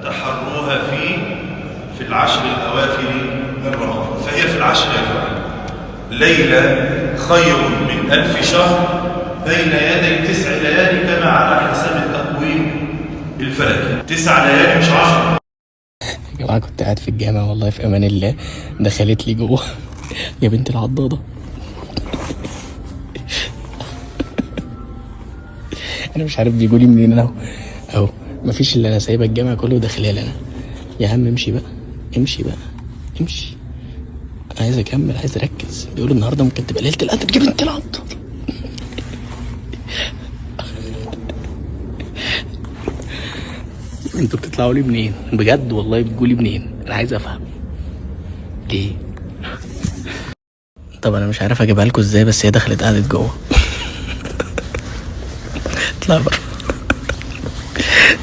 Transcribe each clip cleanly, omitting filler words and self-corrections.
تحروها في العشر الأواخر من رمضان. فهي في العشر يا جماعة ليلة خير من 1000 شهر بين يدي 9 ليالي كما على حساب التقويم الفلكي. 9 ليالي مش 10. يا جماعة كنت قاعد في الجامع والله في امان الله، دخلت لي جوه يا بنت العضاضه. انا مش عارف بيجوا لي منين. انا اهو مفيش الا انا سايبه الجامع كله وداخلها لي انا. يا عم امشي بقى، امشي بقى، امشي، انا عايز اكمل، عايز اركز. بيقولوا النهارده ممكن تبقى ليلة القدر. يا بنت العضاضه. انتوا بتطلعوا لي منين بجد؟ والله بتجوا لي منين؟ انا عايز افهم ليه. طب انا مش عارف اجيبها لكم ازاي، بس هي دخلت قعدت جوه. اطلع بره.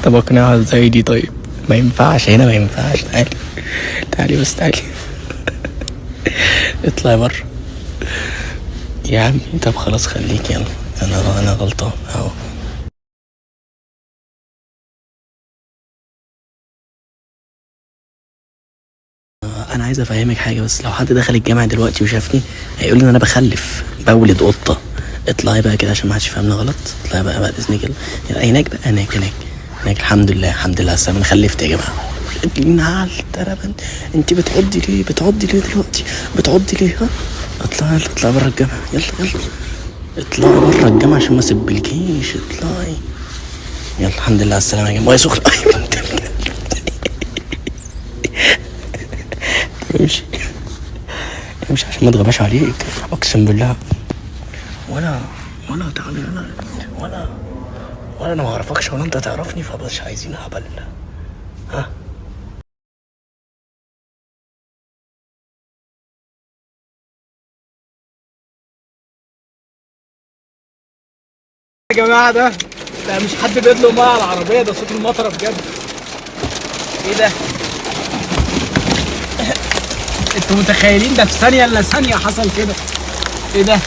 طب اقنعها ازاي دي؟ طيب ما ينفعش هنا، ما ينفعش. تعالي تعالي بس، تعالي اطلعي بره يا عمي. طب خلاص خليك، يلا انا غلطان اهو. انا عايز افهمك حاجة بس، لو حد دخل الجامع دلوقتي وشافني هيقول لي ان انا بخلف بولد قطة. اطلعي بقى كده عشان ما حدش يفهمنا غلط. اطلعي بقى بعد اذنك، يلا هناك بقى، هناك هناك هناك. الحمد لله الحمد لله، انا خلفت يا جماعة. نعل ترى انت بتعضي ليه؟ بتعضي ليه دلوقتي؟ بتعضي ليه؟ ها اطلعي، يلا اطلعي بره الجامع، يلا يلا اطلعي بره الجامع عشان ما اسيبلكيش. اطلعي يلا. الحمد لله على السلامة يا جماعة. يا سخنة. امشي امشي عشان ما اتغباش عليك، اقسم بالله. ولا تعالي انا، ولا انا ما اعرفكش ولا انت تعرفني، فمش عايزين هبل. ها يا جماعة ده مش حد بيدلق مية على العربية، ده صوت المطره بجد. ايه ده؟ انتوا متخيلين ده في ثانية الا ثانية حصل كده؟ ايه ده؟